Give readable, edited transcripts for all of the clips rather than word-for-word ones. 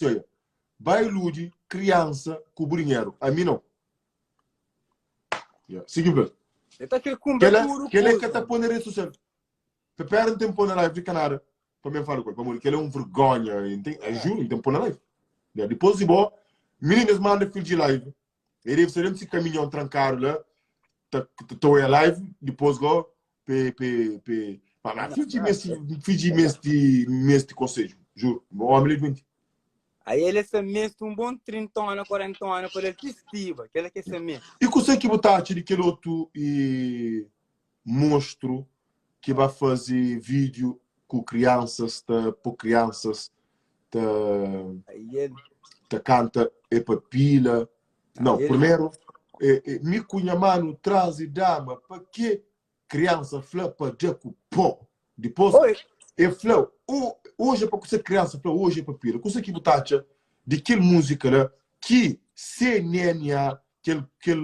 Oia, ba iludi kriansa ku bu dinheru, ami nau. Yeah. Sigi bla. El ta kre kunpra Kela, tudu kela kuza. ka ta pô na rede social. Pepera N ten pô na live de Canada pa mi fala ku el, pamodi kela é un vergonha. N ten, é, juro, N ten pô na live. Yeah. Dipôs di bo, meninas manda fil di live. E deve ser dentro de caminhão trancado lá, ta, ta, ta oia live, depois go, pe, pe, pe. Mas, mas fil di mes, fil di mes di, mes di conselho, juro. Homem é doente. Aí ele essa mês um bom trintona, quarentona, para ele que estiva, que ele que essa mês. E kuse ki bu ta atxa di kel otu e monstru ki ba faze vídeo ku kriansas ta po kriansas ta Aí ele, ta kanta é pa pila? Não, aí ele, primeiro é, é, mi ku nha manu traze dama pa ke Kriansa fla pa da ku pó. Dipôs Oi. el fla, Oji é pa kuse? Kriansa fla, Oji é pa pira. Kuse ki bu ta atxa di kel múzika la ki CNNA, kel, kel,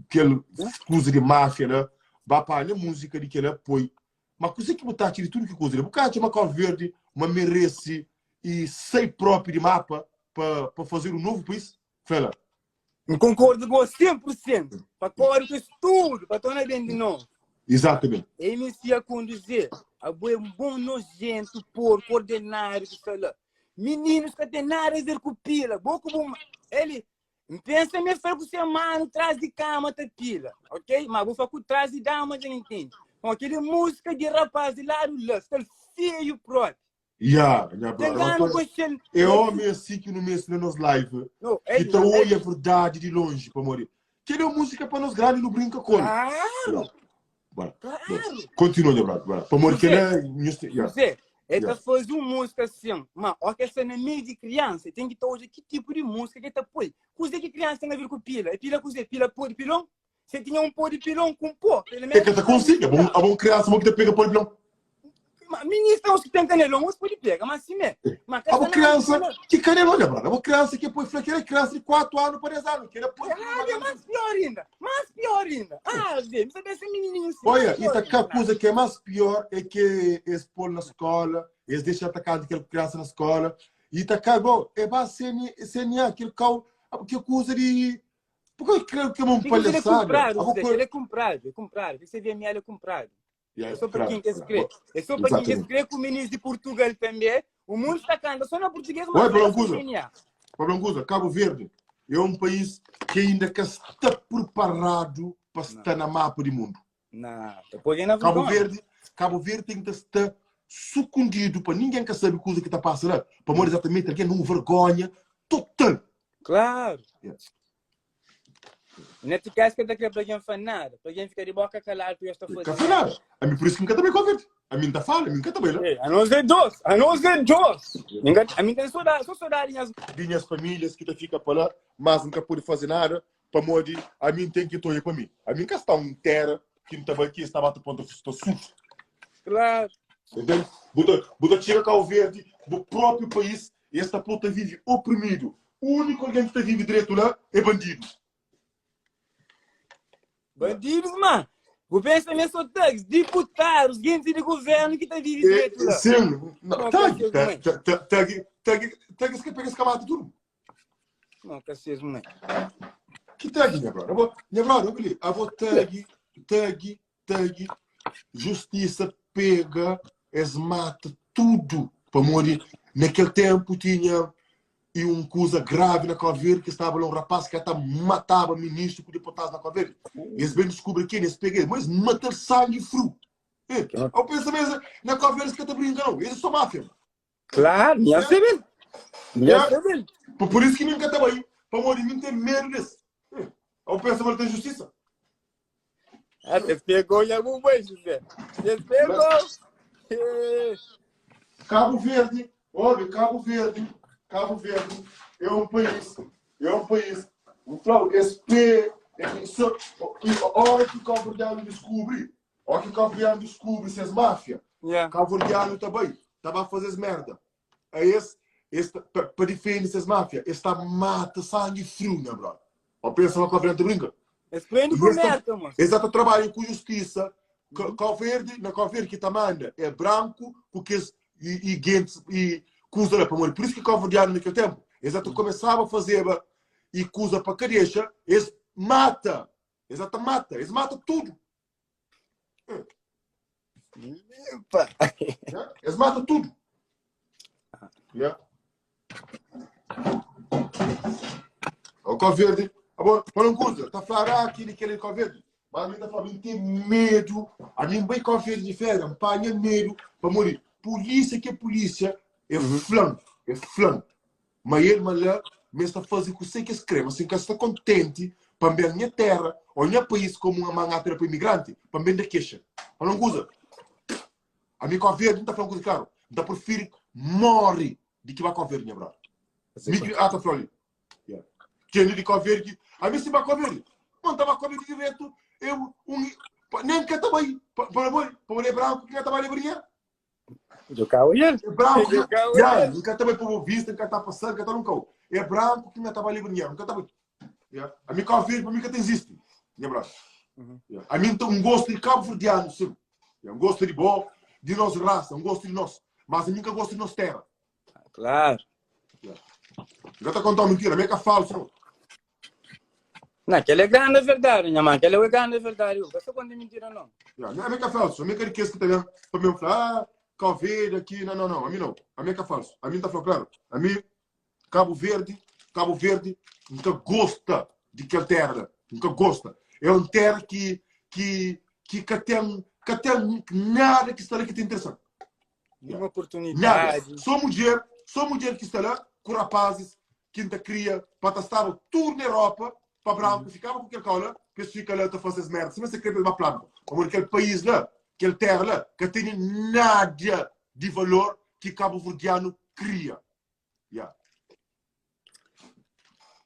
kel kuza di máfia la, ba panha múzika di kel-la poi? Ma kuse ki bu ta atxa di tudu ki kuza la? Bu ka atxa ma Cabo Verde ma merese i sai própi di mapa pa, pa fazer um novo país? Fla la. N konkordu ku bo 100%. Pa kóre ku es tudu, pa torna ben di novu. Exatamente. MC akonduze, abo é un bon nojentu, porku, ordenáriu ki sta la. Mininus ka ten nada a ver ku pila. Bo ku bu Eli, N pensa ma e fla ku se manu tras di kama ta pila, ok? Ma bo fla ku tras di dama dja N intende. Bon, kel-li múzika di rapaz di ladu la, sta-l feiu propi. Ya, nha Ten brother. gana konxe-l. É omi asi ki nu meste na nos live. No, Ki ta oia verdadi di lonji, pamodi kel é un múzika pa nos grandi nu brinka ku el. Klaru! Bora. Klaru! Kontinua, nha brother. Bora. Pamodi José, kel é nhos te- ya. José, el ta Ya. faze un múzika asin, ma ó ki el sta na meiu di kriansa, el ten ki ta odja ki tipu di múzika ki el ta poi. Kuzê ki kriansa ten a ver ku pila? É pila kuzê? Pila pó di pilon? Se tinha un pó di pilon ku un pó, pelo É menos ka ta konsigi. Abo un, abo un kriansa mo ki ta pega pó di pilon. Ma ministra uns ki ten kanelon, uns pode pega, mas simé. Ma ka Abo sta na kriansa na ki kanelon, nha brother. Abo kriansa ki poi fla ki era kriansa di 4 anu pa 10 anu, ki era poi Ah, é mais pior ainda. Mais pior ainda. Ah, Zé, me sabe esse menininho assim. Olha, mais e ta pior cá ainda. coisa que é mais pior é que eles pôr na escola, eles deixam atacar aquela criança na escola, e ta cá, bom, é ba CN, CNA, aquele cau, que coisa de Porque creio que é uma Tem que ele é palhaçada. comprado, Abo Zé, co- ele é comprado, é comprado. Esse VML é comprado. Yeah, É só para claro, quem quer claro. crer. É só para quem quer Exatamente. crer que o ministro de Portugal também. O mundo está cantando só na português, Oi, mas Paulo é Cusa. CNA. Pablo Cabo Verde é um país que ainda que está preparado para estar na mapa do mundo. Não, depois na Cabo vergonha. Verde, Cabo Verde tem que estar escondido para ninguém que sabe coisa que está passando lá. Para morrer exatamente alguém numa vergonha total. Claro. Yeah. Não te queres que daqui para alguém falar nada, para alguém ficar de boca calada, tu está Ka fazendo. foi nada. A mim por isso que nunca também Cabo Verde. A mim tá fala, a mim nunca também lá. Ei, A nós é dois, a nós é dois. Ninguém, a mim tem saudade, só saudade minhas. De minhas famílias que tá fica para lá, mas nunca pude fazer nada. Pamodi ami N ten ki ta oia pa mi. Ami N ka sta un tera ki N ta bai ki es ta ba ta pon ta ta sufri. Klaru. Entende? Bu ta, bu ta txiga Kau Verdi, bu própi país, e es ta pô ta vive oprimidu. Úniku algen ki ta vive dretu la é bandidu. Bandidos, ma. Bu pensa ma é só thugs, diputados, gente di governo ki ta vive É, dretu la. sin, na, Não, thug, ka ses mãe. thug, thug, thug, thug, thug, es ka pega, es ka mata tudu. Não, ka ses mãe. Ki thug, nha brother? Abo, nha brother, obi li. Abo thug, thug, thug, justiça pega, es mata tudo. Pamodi naquele tempo tinha e um coisa grave na Cabo Verde que estava lá um rapaz que até matava ministro com deputados na Cabo Verde. Eles bem descobrem quem, eles pegam, mas matam sangue frio. Eh, eu penso mesmo, na Cabo Verde eles que tá brincando, não. Eles são máfia. Claro, minha Yeah. saber. Minha Yeah. saber. Por, por isso que nunca tá bem. Pamodi mim tem medo desse. Eh, Eu penso que tem justiça. Ah, você pegou e algum beijo, José. Você pegou. Eh, Cabo Verde, olha, Cabo Verde, Cabo Verde é um país, é um país. Então, esse P, é que só, a hora que o Cabo Verdeano descobre, a hora que o Cabo Verdeano descobre se é máfia, Yeah. Cabo Verdeano também, estava a fazer merda. Aí esse, esse para defender essas máfia, esse tá mata sangue frio, né, brother? Ó, pensa lá Cabo Verde brinca. Eles prendem E com esse tá- merda, moço. Eles tá trabalham com justiça. Ca- Cabo Verde, na Cabo Verde que tá manda é branco, com que e, e gente e kuza la pamodi pur isu ki kabuverdianu na kel ténpu es ata kumesaba fazeba i kuza pa ka dexa es mata es ata mata es mata tudu Epa. Es mata tudu. Yeah. O Cabo Verde, agora, fala uma coisa, tá falando aqui de aquele Cabo Verde, mas a mim tá falando, tem medo, a mim vai Cabo Verde de férias, panha medo, para morrer. Polícia que é polícia, é uhum. flan, é flan. Ma el ma la, ma es ta faze kuse ki es kre. Ma si N ka sta kontenti pa N ben nha tera o nha país komu un mangata pa imigranti, pa N ben da kexa. Fala un kuza, ami Kau Verdi, N ta fla un kuza klaru, N ta prifiri móre di ki ba Kau Verdi, nha brother. Mi ki ata fla li. Yeah. Kende di Kau Verdi, ami si ba Kau Verdi, ma N ta ba Kau Verdi diretu, eu, un, pa, nen N ka ta bai, pa, pa, pa, pa, é branku ki ka ta bai leba dinheru. Do kau el. É branco que yeah, nunca tá para Boa Vista, nunca tá passando, nunca tá nunca. É branco que não tá livre dinheiro, nunca tá. Yeah. A mim Cabo Verde para mim que tem existe. Minha brother. Uhum. Yeah. A mim tem um gosto de cabo verdiano, sim. Yeah. Um gosto de bom, de nossa raça, um gosto de nós. Mas a mim que gosto de nossa terra. Claro. Yeah. Não tá contando mentira, a mim que falso. Não. Não, aquela é grande verdade, minha mãe. Aquela é grande verdade. Eu não conta mentira, não. Não, não é que é falso. A mim que é que também, para mim falar, ah, Cabo Verde aqui, não, não, não. A mim não. A mim é que é falso. A mim tá falando claro. A mim, Cabo Verde, Cabo Verde, nunca gosta de aquela terra. Nunca gosta. É uma terra que, que, que, que tem, que tem nada que está lá que tem interessante. Nenhuma oportunidade. Nada. Só mulher, só mulher que está lá com rapazes que ainda queria para estar tudo na Europa, para branco, uhum. ficava com aquele cola, que eles ficam lá a fazer as merdas. Se você quer uma planta, como aquele país lá, aquele terra lá, que tem nada de valor que Cabo Verdeano cria. Yeah.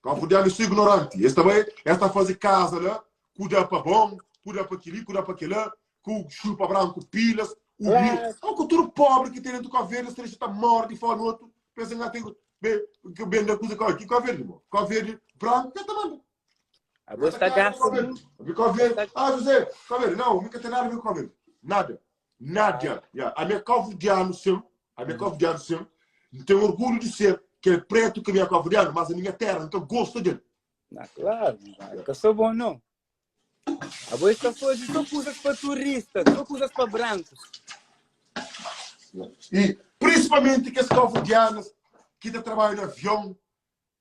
Cabo Verdeano é ignorante. Esse também, esta fazer casa lá, cuida para bom, cuida para aquele, cuida para aquele, com chupa branco, pilas, o é. É uma cultura pobre que tem dentro do Cabo Verde, se está morto e fala no outro, pensa que tem que bem da coisa aqui, Cabo Verde, irmão. Cabo Verde, branco, que também. A você está gastando. Cabo Verde, ah, José, Cabo Verde, não, nunca tem nada a ver com Cabo Verde. Nada. Nada. Yeah. A minha Cabo Verdeano, sim. A minha Cabo Verdeano, sim. Tenho orgulho de ser que é preto que é Cabo Verdeano, mas a minha terra, então gosto dele. Ah, claro, não sou bom não. Abo está fazer só coisas para turistas, só coisas para brancos. E principalmente que as cabo-verdianas que tá trabalham no avião,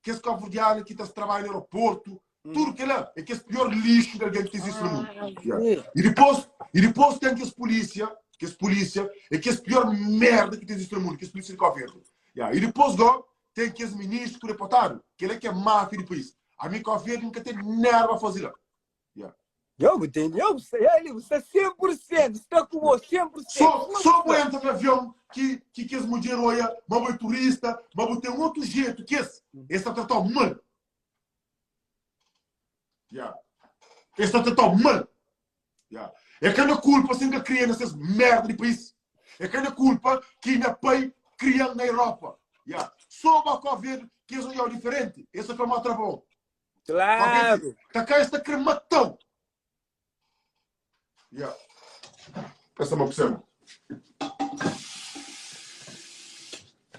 que as cabo-verdianas que tá trabalham no aeroporto, hum. tudo que lá é que esse pior lixo de alguém que existe no mundo. Ah, yeah. E depois, e depois tem que as polícia, que as polícia, é que esse pior merda que existe no mundo, que as polícia de Cabo Verde. Yeah. E depois go, tem que as ministros deputado, que ele é que é máfia do país. A mim Cabo Verde nunca tem nada a fazer lá. Yeah. Eu tenho, eu sei, ele está 100%, está com você 100%. Só, só vou entrar no avião que, que, que as mulheres olham, mas vou turista, mas vou ter um outro jeito que esse. Esse está tratando mal. Yeah. Esse está tratando mal. Yeah. É que a culpa sem que cria nessas merda de país. É que a culpa que minha pai cria na Europa. Yeah. Só para ver que eles olham diferente. Esse foi o trabalho. Claro. Tá cá esta crematão. Yeah. Essa é uma opção.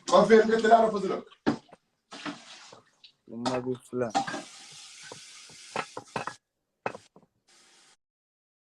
Vai ver, não tem nada a fazer. Uma bufla.